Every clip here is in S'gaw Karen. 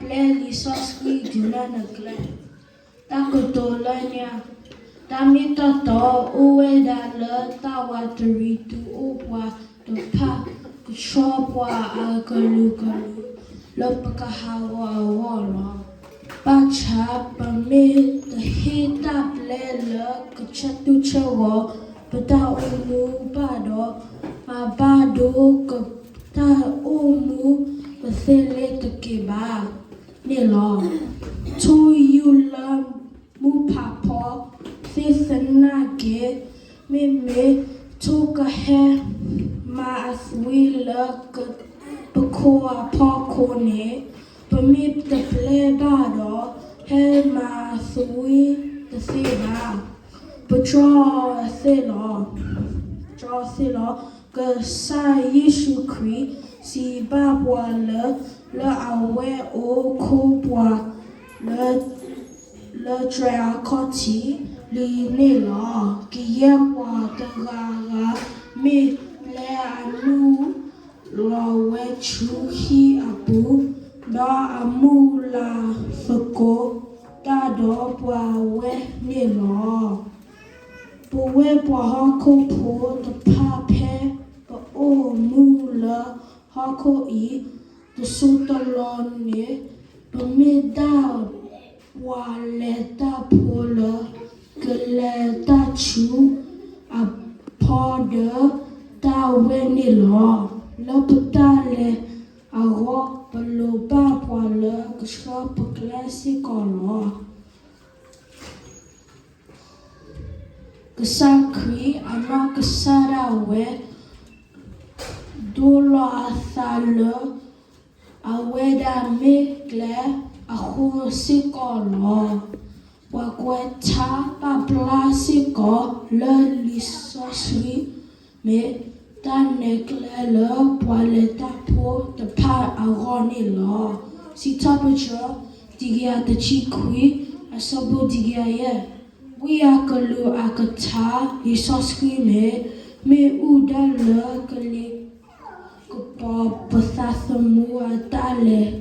ပကပျဲလံာ်စီဆှံတုၤလၢနကျဲ. တၢ်ကတိၤလၢညါ, တၢ်မ့ၢ်တၢ်တီ အိၣ်ဝဲဒၣ်လၢတၢ်ဝးတရံးတုအိၣ်ပှၤတဖၣ် ကဆှီပှၤအကလုာ်ကလုာ် လၢပကဟးဂီၤအဂီၢ်လီၤ. ဘၣ်ဆၣ် ပမ့ၢ်တဟ့ၣ်တၢ်ပျဲလၢကဆၢထၢၣ်ဆၢဂီၤ ပတၢ်အိၣ်မူဘၣ်ဒီး, မၤဘၣ်ဒိကတၢ်အိၣ်မူ ပသ့လ့ၤတက့ၤဘၣ်န့ၣ်လီၤ. ထိၣ်ယူၢ်လၢမုၢ်ဖးဖီ သ့ၣ်သနာ်က့, မ့မ့ၢ်ထိၣ်ကဟဲမၤအသွံလၢပခိၣ်အဖီခိၣ်န့ၣ်, ပမ့ၢ်တပျဲဘၣ်ဒီး ဟဲမၤအသွံတသ့ဘၣ် ပတြီအီၤသ့လီၤ. တြီအီၤသ့လီၤ. ကစၢ်ယ့ၣ်ၡူးခရံာ်စံးဘၣ်ပှၤလၢ လၢအဝဲၢ်အိၣ်ခိးပှၤ လၢတြဲၤအခီၣ်ထံးလံန့ၣ်လီၤ. ကယဲၢ်ပှၤတဂၤဂၤ မ့ၢ်ပျဲအနုာ်လီၤဝဲဆူဟံၣ်အပူၤ, ဒီးအမုၢ်လၢ်သကိးတၢ်ဒီးပှၤဝဲန့ၣ်လီၤ. ပဝဲပှၤဟီၣ်ခိၣ်ဖိတဖၣ် ဖဲပအိၣ်မူလၢဟီၣ်ခိၣ်အံၤ တစိၢ်တလီၢ်န့ၣ်, ပမ့ၢ်ဒၣ်ပှၤလဲၤတၢ်ဖိလၢ ကလဲၤတၢ်ဆူအဖီဒီး တၢ်ဝဲန့ၣ်လီၤ. လၢပတၢ်လဲၤအဂီၢ် ပလိၣ်ဘၣ်ပှၤလၢကဆှၢပကျဲစ့ၢ်ကီးလီၤ. ကစၢ်ခရံာ်အနီၢ်ကစၢ်ဒၣ်ဝဲ ဒိလီၤအသးလၢ အဝဲဒၣ်မ့ၢ်ကျဲအဃိစ့ၢ်ကီးလီၤ. ပှၤကွဲးထါပာ်ဖျါစ့ၢ်ကီးလၢလံာ်စီဆှံ မ့ၢ်တၢ်နဲၣ်ကျဲလၢပှၤလဲၤတၢ်ဖိတဖၣ်အဂီၢ်န့ၣ်လီၤ. စံးထီၣ်ပတြၢၤ တကယၤတဆံခွံ အဆၢဖိတကယၤယဲၢ်, ဝံအကလုၢ်အကထါ လံာ်စီဆှံမ့ၢ် မ့ၣ်အူဒၣ်လၢကလ့ ကပီၤပသးသမူအတၢ်လဲၤ,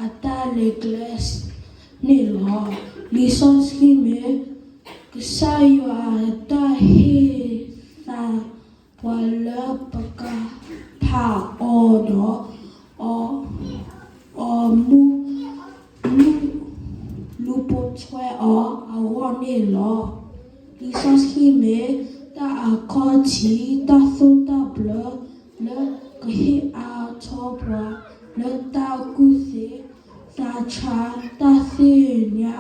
အတၢ်လဲၤကျဲန့ၣ်လီၤ. လံာ်စီဆှံမ့ၢ် ကစၢ်ယွၤအတၢ်ဟ့ၣ်သး ပှၤလၢပကဖးအီၤဒီး အီၤမူ လူၤပိာ်ထွဲအီၤအဂီၢ်န့ၣ်လီၤ. လံာ်စီဆှံမ့ၢ် တၢ်အခီၣ်ထံး တၢ်သိၣ်တၢ်ဘျၢ လၢကဟ့ၣ်အါထီၣ်ပှၤ လၢတၢ်ကူၣ်သ့ သးဆါ တၢ်သ့ၣ်ညါ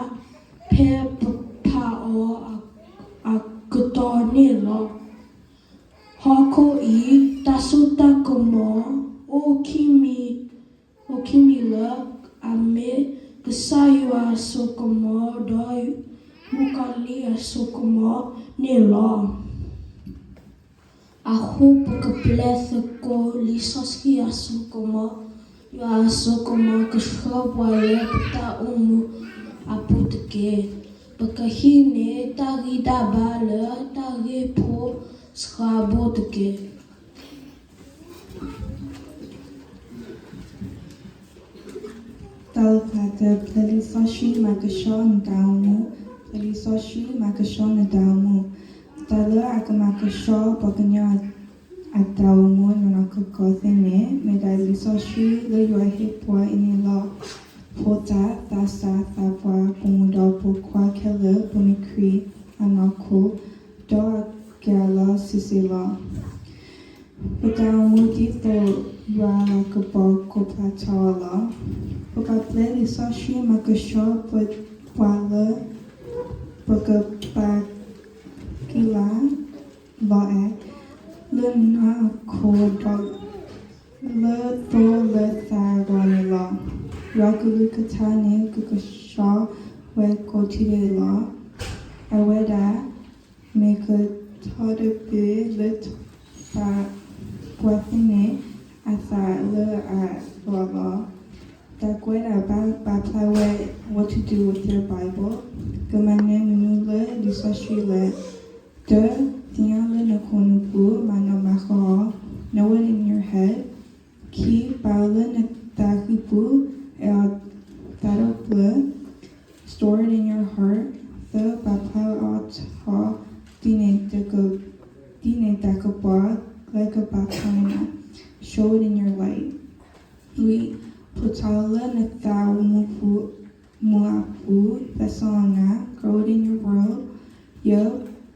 ဖဲပဖးအီၤအကတီၢ်န့ၣ်လီၤ. ဟီၣ်ခိၣ်အံၤ တၢ်စိတၢ်ကမီၤ အိၣ်ခံမံၤ, အိၣ်ခံမံၤလၢ အမ့ၢ်ကစၢ်ယွၤအစိကမီၤ ဒီးမုၣ်ကီၤလံၢ်အစိကမီၤန့ၣ်လီၤ. အဃိပကပျဲသကိးလံာ်စီဆှံအစိကမီၤ, ယွၤအစိကမီၤကဆှၢပှၤလၢပတၢ်အိၣ်မူအပူၤတက့ၢ်. ပကဟံးန့ၢ်တၢ်ဂံၢ်တၢ်ဘါလၢတၢ်ဂ့ၢ်ဖိစှၤဘိတက့ၢ်. တၢ်လၢဖျါတၢ, ပျဲလံာ်စီဆှံမၤကဆှီနတၢ်အိၣ်မူ, ပျဲလံာ်စီဆှံမၤကဆှီနတၢ်အိၣ်မူ. တၢ်လၢအကမၤကဆှီပှၤကညီအတၢ်အိၣ်မူနီၢ်နီၢ်ကီၢ်ကီၢ်သ့န့ၣ် မ့ၢ်ဒၣ်လံာ်စီဆှံလၢယွၤဟ့ၣ်ပှၤအံၤန့ၣ်လီၤ. ဖိသၣ်, သးစၢ်, သးပှၢ်, ပိာ်မုၣ်ဒီးပိာ်ခွါခဲလၢာ် ပမ့ၢ်ခရံာ်အနီၢ်ခိ ဒီးအကဲအလီၢ်စံးစ့ၢ်လီၤ. ပတၢ်အိၣ်မူဒ်သိးယွၤအလၤကပီၤကဖျါထီၣ်အီၤလီၤ. ပကပျဲလံာ်စီဆှံမၤကဆှီပှၤလၢ ပကပာ်ကံလၤလီၤအဲၣ် လၢနၢ်ခိဒီး လၢသိလၢသးအဂီၢ်န့ၣ်လီၤ. ယွၤကလုၢ်ကထါန့ၣ် ကကဆှီဝဲကိးထံၣ်န့ၣ်လီၤ. အဝဲဒၣ် မ့ၢ်ကထီတဘ့ၣ်လၢ ပှၤသ့န့ၣ် အသးလၢအဂီၢ်လီၤ. တၢ်ကွဲးဒၣ်ဘၣ်ပာ်ဖျါဝဲ What to do with your Bible, ကမၤနၢၤမနုၤလၢလံာ်စီဆှံလဲၣ်. တၢ, သ့ၣ်ညါလၢနခိၣ်နူာ်ပူၤ, မၤနီၣ်မၤဃၣ်အီၤ, know it in your head. ခံ, ပာ်အီၤလၢနသးကံၢ်ပူၤ, အဲၣ်အီၤ Store it in your heart, သၢ, ပာ်ဖျါဝဲအီၤထီၣ်, ဒ်န့ၣ်တကပှၤ, လၢကဘၣ်ဖးန့ၢ်နၤ, show it in your life, လွံၢ်, ဖျါထီၣ်လၢနသးသမူအပူၤ, သးစီဆှံအနၢ်, grow it in your world, ယဲၢ်,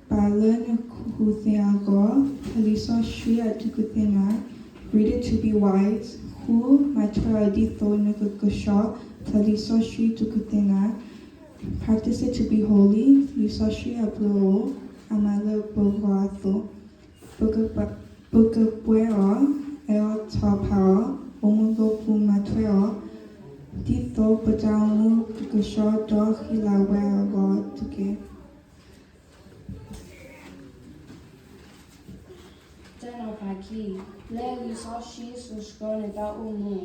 ပာ်လၢနခူၣ်သ့ၣ်အဂီၢ်, ဖဲလံာ်စီဆှံအဒုးကသ့ၣ်နၤ, read it to be wise, ဃု, မၤထွဲအီၤဒ်သိးနကကဆှီ, ဖဲလံာ်စီဆှံဒုးကသ့ၣ်နၤ, practice it to be holy, လံာ်စီဆှံအဘျုးအအိၣ်, အမၤလၢပဂီၢ်အသိး, ပကပှဲၤအီၤ, အဲၣ်အီၤထီၣ်ဖးအီၤ, အိၣ်မူလၢပူၤမၤထွဲအီၤ, ဒ်သိးပတၢ်အိၣ်မူကကဆှီဒီးဃံလၤဝဲအဂီၢ်တက့ၢ်. တၢ်နီၤဖးခံ, ပျဲလံာ်စီဆှံစူးဆှၢနတၢ်အိၣ်မူ,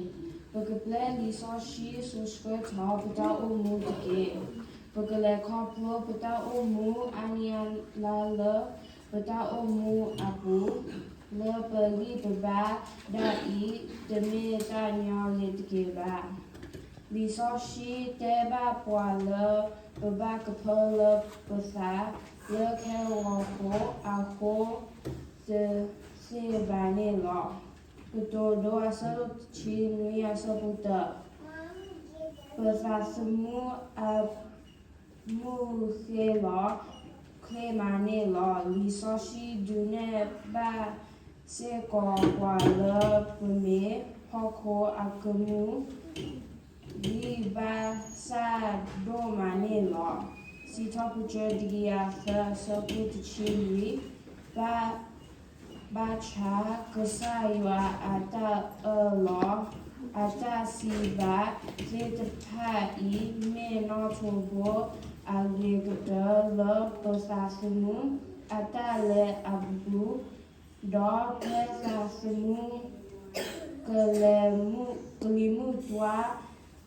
ပကပျဲလံာ်စီဆှံစူးဆှၢထီၣ်ပတၢ်အိၣ်မူတက့ၢ်. ပကလဲၤခီဖျိပတၢ်အိၣ်မူအါနံၣ်အါလါလၢ ပတၢ်အိၣ်မူအပူၤ, လၢပဂံၢ်ပဘါဒၣ်အံၤ တမ့ၢ်တၢ်ညီဂ့ၤတက့ၢ်ဘၣ်. လံာ်စီဆှံတဲဘၣ်ပှၤလၢ ပဘၣ်ကဖၢလၢပသး လၢခဲဂီၤခိၣ်အဃိတသ့ဘၣ်န့ၣ်လီၤ. ကတိၤဒိအဆၢဒိၣ်တဆံနွံအဆၢဖိတၢ, ပသးသမူအမူဃ့လီၤ ချ့မးန့ၣ်လီၤ. လံာ်စီဆှံဒုးနဲၣ်ဘၣ်စ့ၢ်ကီးပှၤလၢပမ့ၢ်ဟီၣ်ခိၣ်အကမူၣ် ဂံၢ်ဘါစၢ်ဒိၣ်မးန့ၣ်လီၤ. စံးထီၣ်ပတြၢၤတကယၤသၢအဆၢဖိတဆံလွံၢ်, ဘၣ်ဆၣ်ကစၢ်ယွၤအတၢ်အၢၣ်လီၤ အတၢ်စံးဘၣ်သ့ၣ်တဖၣ်အံၤ မ့ၢ်နီၣ်ထိးဘိအဂ့ၤကတၢၢ်လၢပသးသမူအတၢ်လဲၤအပူၤ, ဒီးဖဲသးသမူ ကလံၤမုၢ်တွၤ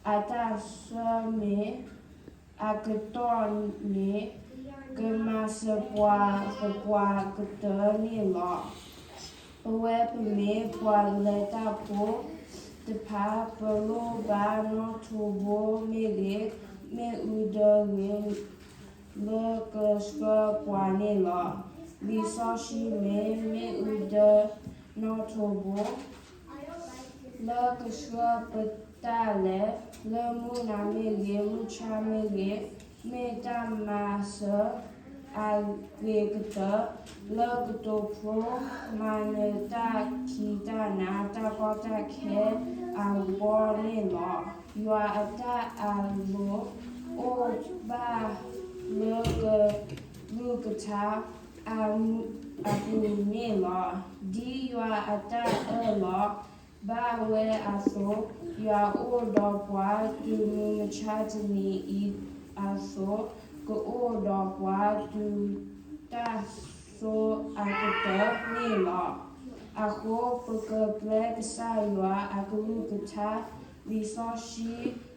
အတၢ်ဆၢမ့ၢ်အကတီၢ်န့ၣ် ကမၤစၢၤပှၤသပှၢ်ကတၢၢ်န့ၣ်လီၤ. ပဝဲပမ့ၢ်ပှၤလဲၤတၢ်ဖိတဖၣ် ပလိၣ်ဘၣ်နီၣ်ထိးဘိမ့ၢ်ဂ့ၤ, မ့ၣ်အူဒၢဂ့ၤ လၢကဆှၢပှၤန့ၣ်လီၤ. လံာ်စီဆှံမ့ၢ်မ့ၣ်အူဒၢနီၣ်ထိးဘိ လၢကဆှၢပတၢ်လဲၤ လၢမုၢ်နၤမ့ၢ်ဂ့ၤ, မုၢ်ဆါမ့ၢ်ဂ့ၤ, မ့ၢ်တၢ်မၤစၢၤအဂ့ၤကတၢၢ် လၢကတိၤဖျိမၤနၢၤတၢ်ခံးတၢ်နၤ တၢ်ကီတၢ်ခဲအဂီၢ်န့ၣ်လီၤ. ယွၤအတၢ်အလိၤ အိၣ်ဘၣ်လၢကလုၢ်ကထါအပူၤန့ၣ်လီၤ. ဒ်ယွၤအတၢ်အၢၣ်လီၤ ဘၣ်ဝဲအသိး, ယွၤအိၣ်ဒီးပှၤတုၤမုၢ်မဆါတနံၤအံၤအသိး, ကအိၣ်ဒီးပှၤတုၤတၢ်စိၤအကတၢၢ်န့ၣ်လီၤ. အဃိပကပျဲကစၢ်ယွၤအကလုၢ်ကထါ လံာ်စီ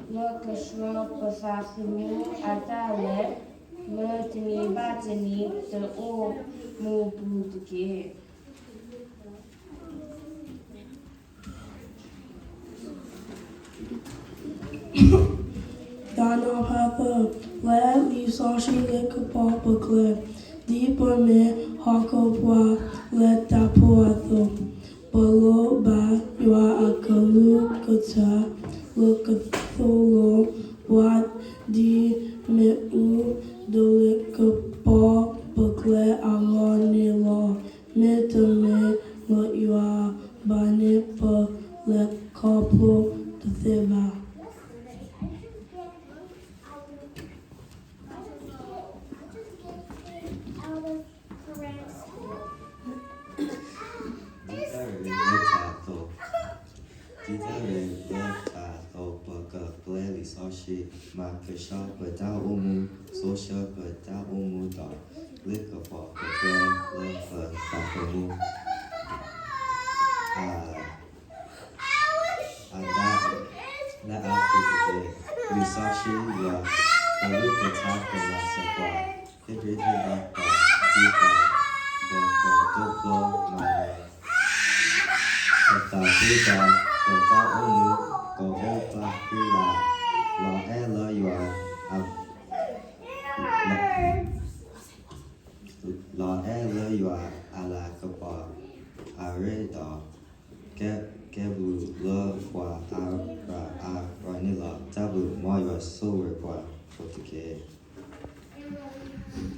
ဆှံ လၢကဆှၢပသးသမူအတၢ်လဲၤ လၢတနံၤဘၣ်တနံၤတအိၣ်မူပူၤတက့ၢ်. တၢ်နီၤဖးသၢ, ပျဲလံာ်စီဆှံလၢကပီၤပကျဲ, ဒ်ပမ့ၢ်ဟီၣ်ခိၣ်ပှၤလဲၤတၢ်ဖိအသိး, ပလိၣ်ဘၣ်ယွၤအကလုၢ်ကထါ လၢကသိၣ်လိပှၤ ဒ်မ့ၣ်အူဒၢလၢကပီၤပကျဲအဂီၢ်န့ၣ်လီၤ. မ့တမ့ၢ်လၢယွၤဘၣ်န့ၣ် ပလဲၤခီဖျိတသ့ဘၣ်. ဒ်တၢ်ရ့လၢတၢ်အသိး, ဒ်တၢ်ရ့လၢတၢ်အသိး ပကပျဲလံာ်စီဆှံ မၤကဆှီပတၢ်အိၣ်မူ, စိာ်ဆှၢပတၢ်အိၣ်မူဒီး လၢကပီၤပကျဲလၢပသးသမူ အတၢ်လၢအပူၤတက့ၢ်. လံာ်စီဆှံယွၤအကလုၢ်ကထါကမၤစၢၤပှၤ, ဟ့ၣ်ဂံၢ်ဟ့ၣ်ဘါပှၤ ဒ်သိး ပကဒိးဖျိမၤနၢၤ ပသးဒ်သိး ပတၢ်အိၣ်မူကအိၣ်ဖျါဃံလၤလီၤ. အဲၣ်လၢယွၤအ လီၤအဲၣ်လၢယွၤအလၤကပီၤအရ့ဒီး, ကဲဘူးလၢပှၤအါရၤအါဂီၢ်န့ၣ်လီၤ. တၢ်ဘျုးမ်ယွၤဆိၣ်ဂ့ၤပှၤကိးဂၤဒဲးတက့ၢ်.